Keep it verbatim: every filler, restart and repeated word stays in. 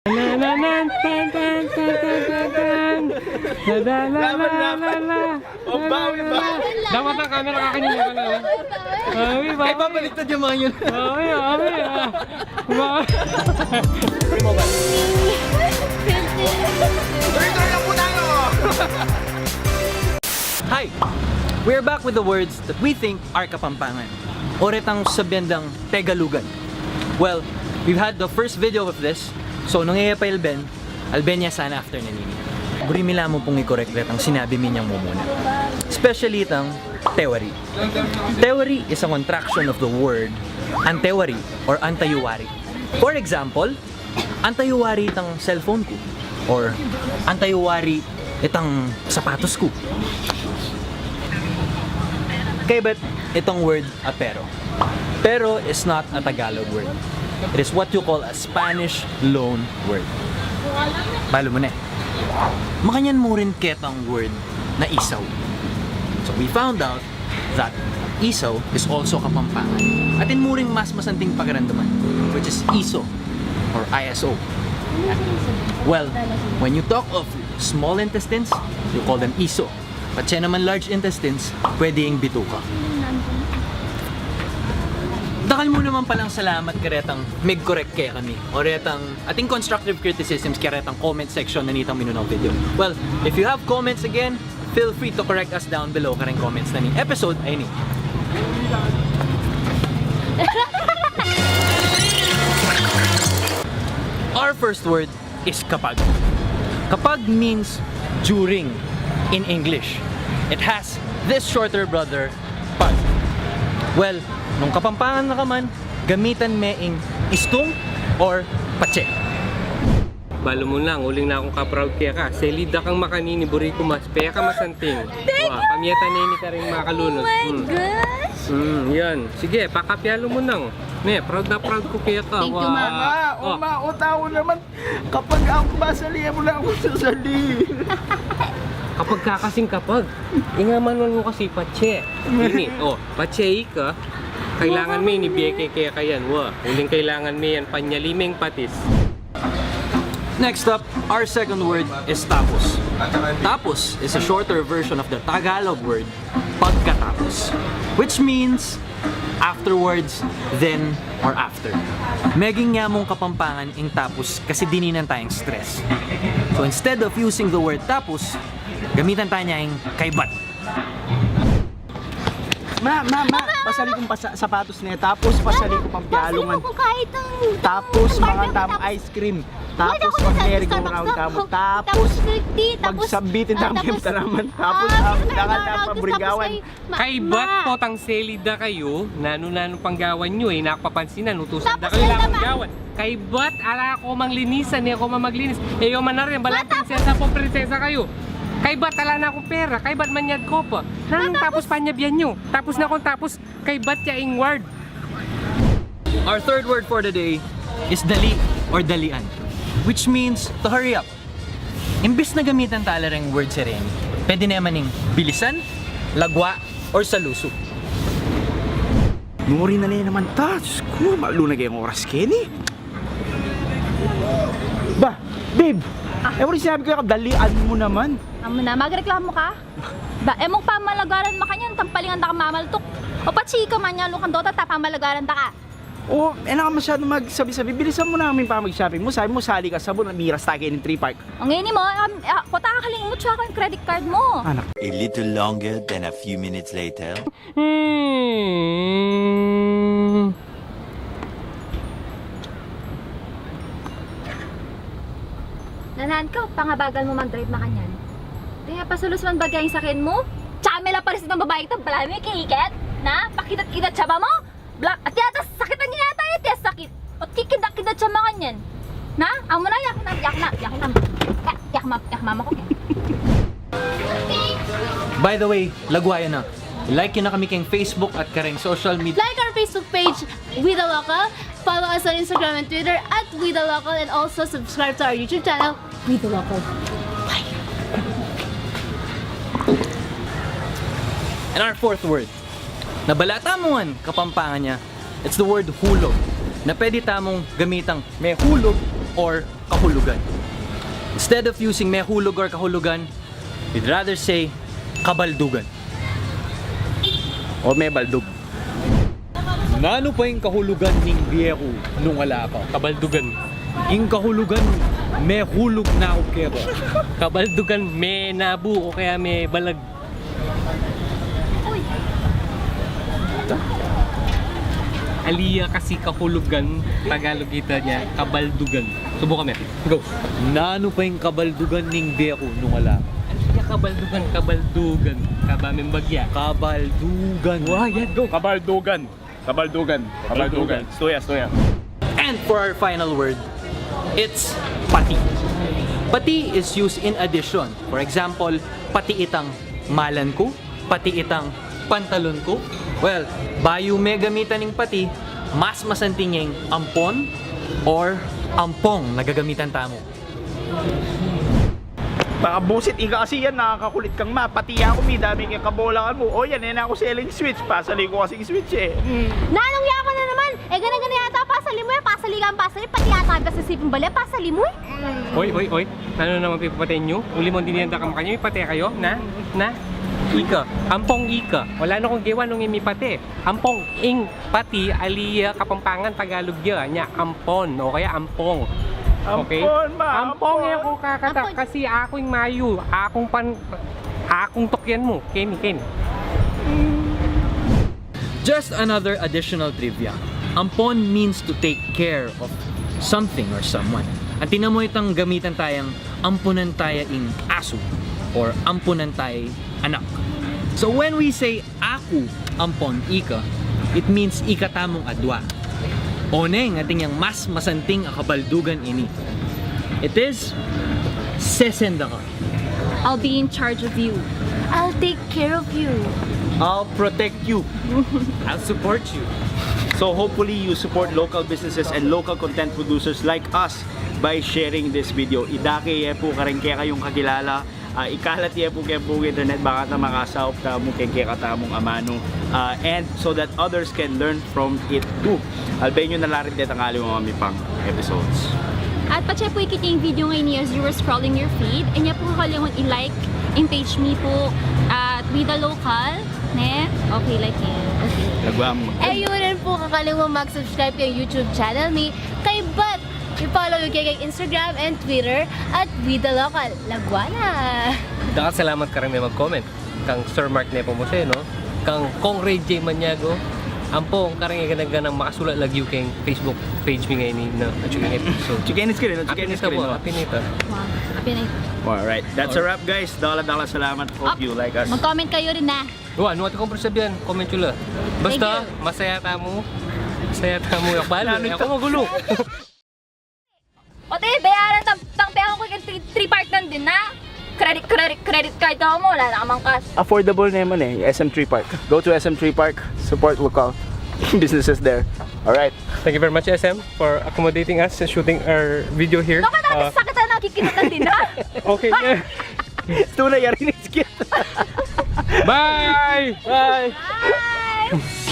Laban, laban. O, bawi, bawi. Dapat ang camera kakanina ka na, eh. Bawi, bawi. Ay, babaliktad yung mga yun. Bawi, bawi, ah. Bawi. Tuloy-tuloy lang po tayo. Hi! We're back with the words that we think are Kapampangan, o retang sabian dang Tegalugan. Well, we've had the first video of this, so nung iya pa ilben, alben ya sana after na nini. Buri mi la mu pung i-correct retang sinabi mi niang mumuna. Especially itang tewari. Tewari is a contraction of the word antewari or antayuwari. For example, antayuwari itang cellphone ku, or antayuwari itang sapatos ku. Kaybat itang word a pero. Pero is not a Tagalog word. It is what you call a Spanish loan word. Balu mu ne. Makanyan mu rin ketang word na isaw. So we found out that isaw is also Kapampangan. Atin mu ring mas masanting pakiramdaman, which is iso or I S O. Well, when you talk of small intestines, you call them iso. Patse naman large intestines, pwede ing bituka. Dakal mu naman palang salamat karetang mig-correct kekami o retang ating constructive criticisms karetang comment section na nitang minunang video. Well, if you have comments again, feel free to correct us down below kareng comments na ning episode a ini. Our first word is kapag. Kapag means during in English. It has this shorter brother, pag. Well, nung Kapampangan na ka man, gamitan me ing istung or patse. Balu mu na, uling na kung ka-proud keka. Selida kang makanini, buri ku mas, peka masanting. Thank you! Wa, pamyatan na ini karing makalunod. Oh my gosh! Hmm, yan. Sige, pakapyalu mu na. Me, proud na proud ku keka. Thank you, Mama. Wa. Uma, uta ku naman. Kapag aku masali, e mu na aku sasali. Kapag ka kasing kapag. Inga man mu kasi patse. Ini, o, patse ika. Kailangan me ini bie ke keka yan, wa. Uling kailangan me yan panyali meng patis. Next up, our second word is tapos. Tapos is a shorter version of the Tagalog word pagkatapos, which means afterwards, then, or after. Meging ya mung Kapampangan ing tapos kasi dininan tayang stress. So instead of using the word tapos, gamitan taya ing kaybat. Ma, ma, ma, pasali kung pasa-, sapatos ne, tapos pasali kung pampyalungan. Pasali kung kahit ang, tapos ang mga tam ice cream. Tapos mag-merry-go-round tamu. Tapos magsabitin tamu ing tanaman. Tapos, ah, dangal tamu pabrigawan. Kaybat, potang selida kayu, nanu-nanu pang gawan yu, e na ku papansinan, utusan da kayu, ala kung gawan. Kaybat, ala ku mang linisan, e ku mang maglinis. E yu man na rin, balang prinsesa pung prinsesa kayu. Kaybat, ala na kung pera, kaybat manyad ku pa. Nanung tapos panyabyan yu? Tapos na kung tapos, kaybat ya ing word. Our third word for the day is dali or dalian, which means to hurry up. Imbis na gamitan tala reng word sereni, pwede naman ing bilisan, lagwa, or salusu. Nuri na ne naman ta. Diyos ku, malu na keng oras keni. Ba, babe, e mu rin sinabi keka, dalian mu naman. Amu na, magreklamo ka? Ba, e mung pamalagaran makanyan, tampalingan da ka mamaltuk. O patsi ka, manyalu kang dota, ta pamalagaran da ka. O, e na ka masyadong magsabi-sabi. Bilisan mu na ing pamag-shopping mu. Sabi mu, sali ka sabun, miras ta keni king three park. Ang ini mu, um, ah, kota ka kaling mutswa ku ing credit card mu. Anak. A little longer than a few minutes later. Hmm. Nanaan ka, pangabagal mu mag-drive makanyan. Kaya pasulus man bagya ing sakyan mu? Tsaka me la paris itang babaeng ita, balamu ikiiket? Na? Pakidat-kidat siya ba mu? Bla-, at yata, sakitan niya yata, at yata sakit. At kikidat-kidat siya makanyan. Na? Amu na, yak na, yak na, yak na. Yak, yak ma-, yak mama ku, yak. By the way, lagwa yu na. Like yu na kami keng Facebook at kareng social media. Like our Facebook page, We The Local. Follow us on Instagram and Twitter at We The Local, and also subscribe to our YouTube channel, We The Local. Bye! And our fourth word, na bala tamu ngan Kapampangan ya, it's the word hulog, na pwede tamung gamitang mehulog or kahulugan. Instead of using mehulug or kahulugan, we'd rather say kabaldugan. O mebaldug. Nanu pa ing kahulugan ning bie ku nung ala ka? Kabaldugan. Ing kahulugan, mehulug na ku keka. Kabaldugan, menabu o kaya mebalag. Ali ya kasi kahulugan, Tagalog ita nya, kabaldugan. Subukan mi. Go. Nanu pa ing kabaldugan ning bie ku nung ala ka? Ali ya kabaldugan, kabaldugan. Kaba meng bagya. Kabaldugan. Wa, yan, go. Kabaldugan. Kabaldugan. Kabaldugan. Kabaldugan. Stuya, stuya. And for our final word, it's pati. Pati is used in addition. For example, pati itang malan ku, pati itang pantalon ku. Well, bayu me gamitan ing pati, mas masanting ing ampon or ampong na gagamitan tamu. Baka busit, ika kasi yan, nakakakulit kang ma. Pati aku, midami keng kabolangan mu. O yan, e na ku seling switch. Pasali ku kasing switch e. Mm. Nanung ya ka na naman? E, gana-gana yata, pasali mu e. Pasali kang pasali, pati yata gas isipin bale, pasali mu e. Oy, oy, oy. Nanu naman pipapatayan yu? Uli mung dininan da ka makanyan, mipate kayu? Na? Na? Ika. Ampong ika. Wala na kung gewa nung imipate. Ampong ing pati, ali ya Kapampangan, Tagalog ya, nya ampon, o kaya ampong. Okay? Ampon, ma, ampong. Ampon e ku kakata, ampon. Kasi aku ing mayu, aku ing pan, aku ing tukyan mu, keni, keni. Just another additional trivia. Ampon means to take care of something or someone. Anti na mu itang gamitan tayang ampunan taya ing asu or ampunan taya ing anak. So when we say aku ampon ika, it means ika tamung adwa. O neng, atin yang mas masanting a kabaldugan ini. It is, sesenda ka. I'll be in charge of you. I'll take care of you. I'll protect you. I'll support you. So hopefully you support local businesses and local content producers like us by sharing this video. Idake ye pu karing kekayung kakilala, ah, ikalat ye pu keng buku internet, bang kanita makasaup tamu keng kekatamung amanu, ah, and so that others can learn from it too. Alben yu na la rin detang aliwa mami pang episodes. At patse pu ikit ing video ngeni as you were scrolling your feed, e nye pu kakalingun i-like ing page mi pu, at Vida Local, ne? Okay, like yan. Okay. Lagwa mu. E yu rin pu kakalingun mag-subscribe keng YouTube channel mi. Kaybat i-follow yu keng Instagram and Twitter at Vida Local. Lagwa na. Dakal salamat kareng me mag-comment. Kang Sir Mark Nepomuceno, kang Kong Ray J Maniago, ampong kareng e gana-ganang makasulat lagyu keng Facebook page mi ngeni na atsu keng episode. Chicken is good, no? Chicken is good, no? Apin ita. Wow, apin ita. Alright, that's a wrap, guys. Dakal a dakal a salamat. Hope you like us. Mag-comment kayu rin na. Wa, nung atin kung persabian, comment yu la. Basta, thank you. Masaya tamu. Masaya tamu. Yakbal, e ku magulu. Ote, bayaran tang, tang pera ku keng three, three part nandin na. Credit, credit, credit card na mu, wala na kamang cash. Affordable naman e, S M Three Park. Go to S M Three Park, support local businesses there. Alright. Thank you very much, S M, for accommodating us and shooting our video here. Baka dati, uh, sakit na nakikita nandin na. Okay. Ito na, yari ni Skit. Bye! Bye! Bye!